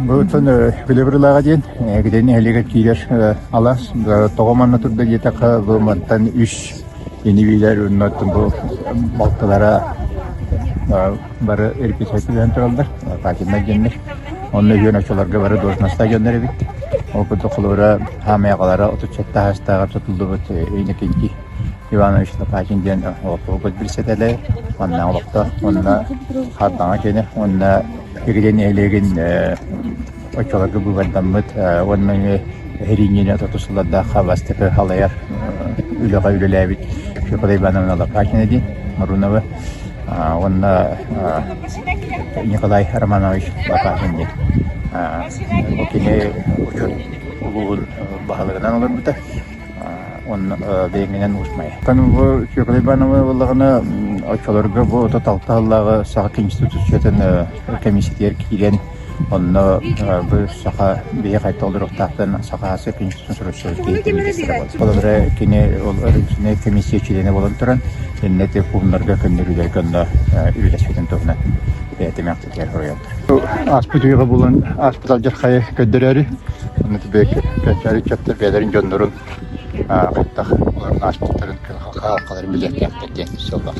Бу Билебрылааҕа диэн Эгидэй нэһилиэгэр киирэр алаас. Тоҕо манна турда диэтэххэ, бу мантан үс ини-биилэр уонна бу балтылара бары репетиция түһэн тураллар, Фатима диэннэр. Онно үһүөн оччолорго бары должностаах дьоннор эбит. Ол курдук холобура хаамай аҕалара 37 саастааҕар тутуллубут Иннокентий Иванович Лопатин диэн олохтоохпут билсэтэлэ, манна олохтоох уонна Хардаҥа кини уонна Игидэй нэһилиэгин оччолорго быыбардаммыт уонна эмиэ Эһириинньини тутусулардаах бастакы халайар үлэҕэ үлэлээбит Федора Ивановна Лопатина диэн Мурунова уонна Николай Романович Лопатин диэн. Кини учуут улууһун баһылыгынан олорбута. Уонна бэйэҥинэн уусмайа. Бу Федора Ивановна буоллаҕына оччолорго бу 36 сыллааҕы Саха Конституциятын комиссиятыгар киирэн онно бу саха биһи хайта олоруохтаахтан Саха АССР институтун суруйсубут киһи министрэ буолар. Холобура кини ол революционнай комиссия чилиэнэ буолан туран иннэ ити пууннарга көннөрүүлэргэ онно үлэлэспитин туһунан бэйэтэ мээхтэтигэр суруйаллар. Ааспыт үйэҕэ булан ааспыт алдьархайы көрдөрөөрү, онно кэнчээри ыччаттар бэйэлэрин дьоннорун хайдах олорон ааспыттарын, халҕаларын билиэхтээхтэр диэн сыаллаах.